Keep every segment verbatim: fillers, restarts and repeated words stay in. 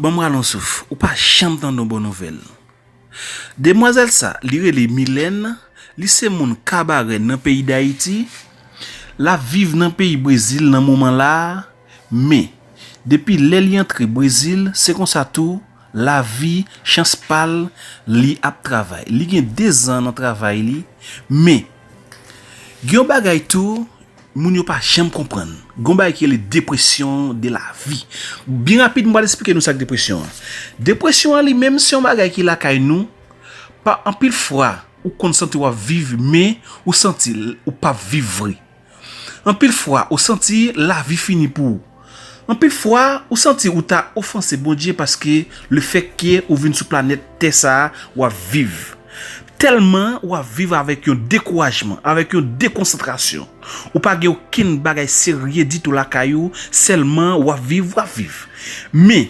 Ban m rale yon souf, ou pa janm tande yon bon nouvèl. Demwazèl sa, li rele Milèn, li se moun Kabarè nan peyi Dayiti. L ap viv nan peyi Brezil nan moman la a, men depi lè li antre Brezil, se konsa tou, lavi, chans pa l, li ap travay. Li gen dezan nan travay li, men gen yon bagay tou, moun yo pa janm konprann. Gon bagay ki rele depression de la vie. Byen rapid, m pral esplike nou sa k depresyon an. Depresyon an li menm, se yon bagay ki lakay nou. Pa anpil fwa, ou konn santi w ap viv, men ou santi l, ou p ap viv vre. Anpil fwa, ou santi lavi fini pou ou. Anpil fwa, ou santi ou ta ofanse Bondye paske lefètke ou vin sou planèt tè sa a, w ap viv. Tèlman w ap viv avèk yon dekourajman, avèk yon dekonsantrasyon. Ou pa gen okenn bagay serye ditou lakay ou, sèlman w ap viv, w ap viv. Men,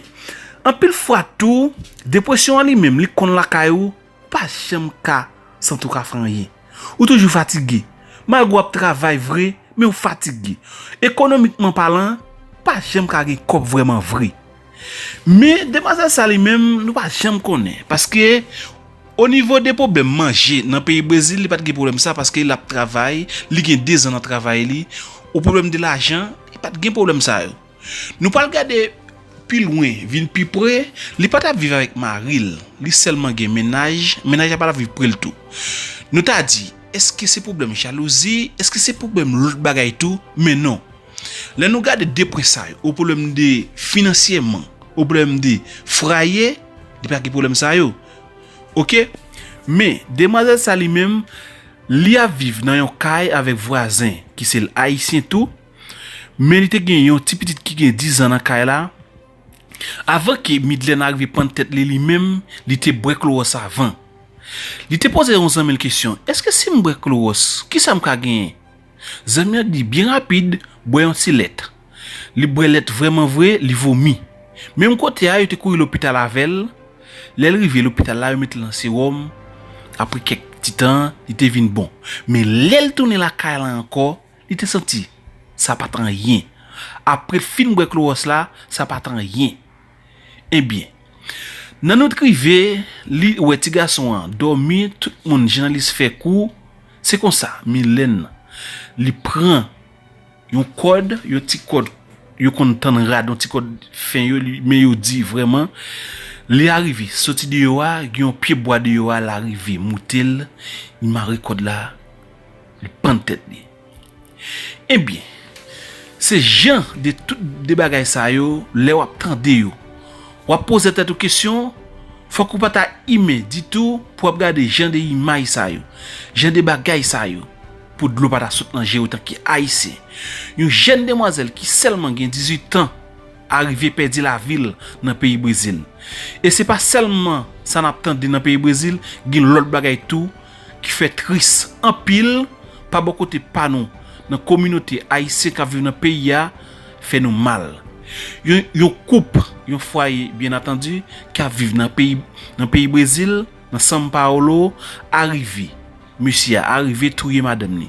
anpil fwa tou, depresyon an li menm, li konn lakay ou, ou pa janm ka santi w ka fè anyen. Ou toujou fatige. Malgre w ap travay vre, men ou fatige. Ekonomikman palan, pa janm ka gen kòb vrèman vre. Men demwazèl sa li menm, nou pa janm konnen. Paske, o nivo de pwoblèm manje nan peyi Brezil, li pa t gen pwoblèm sa, paske l ap travay, li gen dezan nan travay li. O pwoblèm de lajan, li pa t gen pwoblèm sa yo. Nou pral gade pi lwen, vin pi pre, li pa t ap viv avèk mari l, li sèlman gen mennaj, mennaj la pa t ap viv pre l tou. Nou ta di, èske se pwoblèm jalouzi, èske se pwoblèm lòt bagay tou? Men non. Lè nou gade de pwen sa yo, o pwoblèm de finansyèman, o pwoblèm de fraye, li pa gen pwoblèm sa yo. Oke? Men, demwazèl sa li menm, li ap viv nan yon kay avèk vwazen, ki se l ayisyen tou, men li te gen yon ti pitit ki gen dizan nan kay la. Avan ke Midlèn arive pann tèt li li menm, li te bwè klowòs avan. Li te poze yon zanmi l kesyon, èske si m bwè klowòs, kisa m ka genyen? Zanmi an di byen rapid, bwè yon ti lèt. Li bwè lèt vrèman vre, li vomi. Menm kote a, yo te kouri lopital avè l. Lè l rive lopital la, yo mete l nan sewòm. Apre kèk ti tan, li te vin bon. Men lè l tounen lakay la ankò, li te santi sa pa t anyen. Apre l fin bwè klowòs la, sa pa t anyen. Ebyen, nan nout rive, li wè ti gason an dòmi, tout moun, jounalis fè kou. Se konsa, Milèn, li pran yon kòd, yon ti kòd, yo konn tann rad, yon ti kòd fen yo, li, men yo di vrèman. Li arive, soti deyò a, gen yon pye bwa deyò a, l arive moute l, li mare kòd la, li pann tèt li. Ebyen, se jan de tout de bagay sa yo, lè w ap tande yo, w ap poze tèt ou kesyon, fòk ou pa ta imen ditou pou w ap gade jan de imaj sa yo, jan de bagay sa yo, pou dlo pa ta sot nan je w tanke Ayisyen. Yon jèn demwazèl ki sèlman gen dizuit an arive pèdi lavi l nan peyi Brezil. E se pa sèlman sa n ap tande nan peyi Brezil, gen lòt bagay tou ki fè tris anpil pa bò kote pa nou, nan kominote ayisyen k ap viv nan peyi a, fè nou mal. Yon, yon koup, yon fwaye, byen antandi, k ap viv nan peyi, nan peyi Brezil, nan São Paulo, arive, mesye a arive touye madanm li.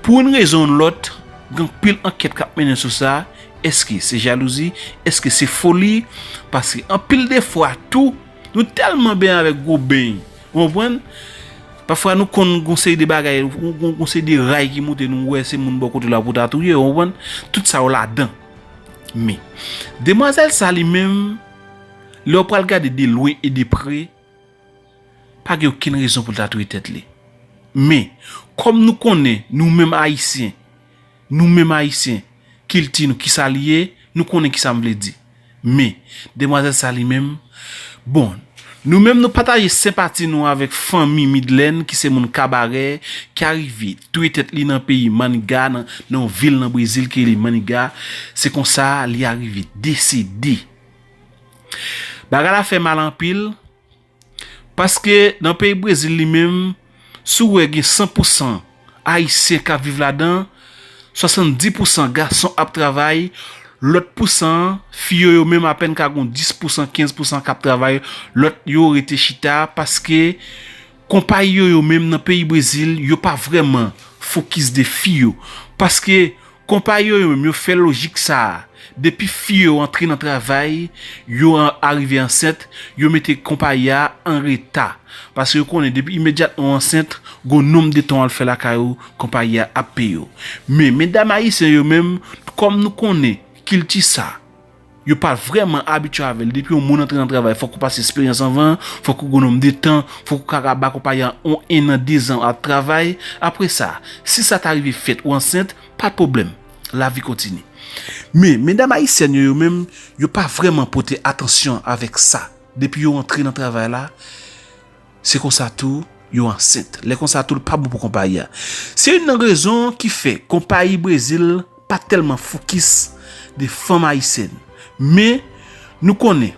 Pou yon rezon ou yon lòt, gen anpil ankèt k ap mennen sou sa. Èske se jalouzi? Èske se foli? Paske anpil de fwa tou, nou tèlman benyen avèk gwo beny, ou konprann? Pafwa nou konn gon seri de bagay, gon, gon, gon seri de ray ki moute, nou wè se moun bò kote la pou ta touye, ou konprann? Tout sa yo ladan. Men, demwazèl sa li menm, lè w pral gade de lwen e de pre, pa gen okenn rezon pou l ta touye tèt li. Men, kòm nou konnen, nou menm Ayisyen, nou menm Ayisyen, kilti nou, kisa li ye, nou konnen kisa m vle di. Men, demwazèl sa li menm, bon, nou menm nou pataje senpati nou avèk fanmi Midlèn, ki se moun Kabarè, ki arive touye tèt li nan peyi Maniga, nan, nan yon vil nan Brezil ki rele Maniga. Se konsa li arive desede. Bagay la fè mal anpil, paske nan peyi Brezil li menm, si w wè gen san pousan Ayisyen k ap viv ladan, swasanndis pousan gason ap travay, lòt pousan an, fi yo, yo menm apèn ka gon dis pousan, kenz pousan k ap travay, lòt yo rete chita, paske konpayi yo, yo menm nan peyi Brezil, yo pa vrèman fokis de fi yo. Paske konpayi yo, yo menm, yo fè lojik sa a. Depi fi yo antre nan travay, yo an- arive ansent, yo mete konpayi a an reta. Paske yo konnen depi imedyatman w ansent, gon nonb de tan w al fè lakay ou, konpayi a ap peye w. Men medam ayisyen yo menm, kòm nou konnen kilti sa, yo pa vrèman abitye avè l. Depi yon moun antre nan travay, fòk ou pase esperyans anvan, fòk ou gon nonb de tan, fòk ou ka ba konpayi a yon en an, de zan ap travay. Apre sa, si sa ta rive fèt ou ansent, pa pwoblèm, lavi kontinye. Men medam ayisyèn yo, yo menm, yo pa vrèman pote atansyon avèk sa. Depi yo antre nan travay la, se konsa tou yo ansent. Lè konsa tou, l pa bon pou konpayi a. Se youn nan rezon ki fè konpayi Brezil pa tèlman fokis de fanm ayisyèn. Men, nou konnen,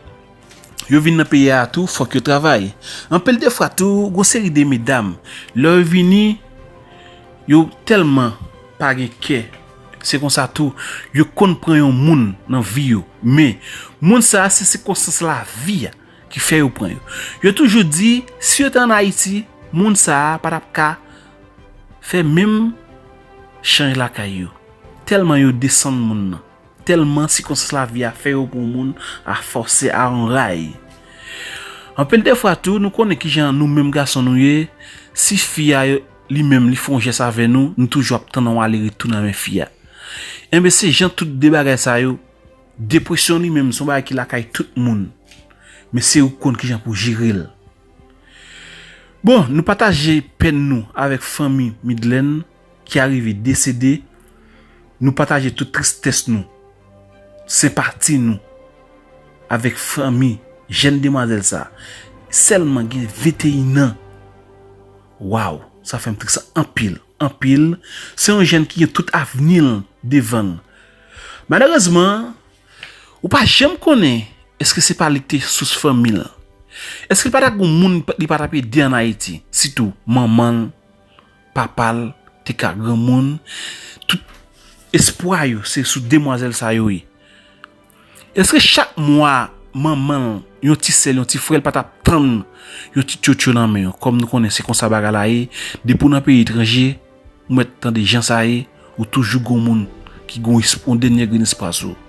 yo vin nan peyi a tou, fòk yo travay. Anpil de fwa tou, gon seri de medam, lè yo vini, yo tèlman pa gen kè. Se konsa tou, yo konn pran yon moun nan vi yo. Men, moun sa a, se sikonstans lavi a ki fè yo pran yo. Yo toujou di, si yo te ann Ayiti, moun sa a pa t ap ka fè menm chanj lakay yo. Tèlman yo desann moun nan. Tèlman sikonstans lavi a fè yo pran moun a fòse, a anray. Anpil de fwa tou, nou konnen kijan nou menm gason nou ye, si fi a yo, li menm, li fè yon jès avè nou, nou toujou ap tann yon ale retou nan men fi a. Enben, se jan tout de bagay sa yo, depresyon li menm, se yon bagay ki lakay tout moun. Men se ou k konn kijan pou jere l. Bon, nou pataje pèn nou avèk fanmi Midlène ki arive desede. Nou pataje tout tristès nou, senpati nou avèk fanmi jèn demwazèl sa. Sèlman gen venteyen an. Waw, sa fè m tris anpil, anpil. Se yon jèn ki gen tout avni l devan l. Malerezman, ou pa janm konnen èske se pa li ki te sous fanmi l. Èske li pa t ap gon moun li pa t ap ede ann Ayiti, sitou manman l, papa l, te ka granmoun, tout espwa yo se sou demwazèl sa yo ye. Èske chak mwa manman l, yon ti sè l, yon ti frè l pa t ap tann yon ti tchotcho nan men yo? Kòm nou konnen se konsa bagay la ye, depi w nan peyi etranje, ou mèt tande jan sa ye, ou toujou gon moun ki gon esp- yon dènye grenn espwa sou ou.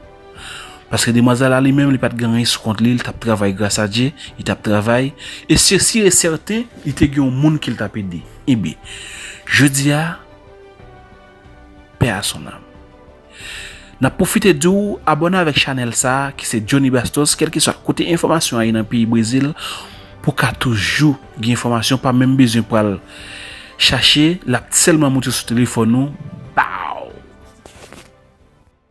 Paske demwazèl la li menm, li pa t gen anyen sou kont li, li t ap travay gras a Dye, li t ap travay, e se si e sèten, li te gen yon moun ke l t ap ede. Ebyen, jodi a, paix à son âme. N ap pwofite di w abòne avèk chanèl sa a, ki se Johnny Bastos, kèlkeswa kote enfòmasyon an ye nan peyi Brezil, pou w ka toujou gen enfòmasyon, pa menm bezwen pral chache, l ap sèlman monte sou telefòn ou,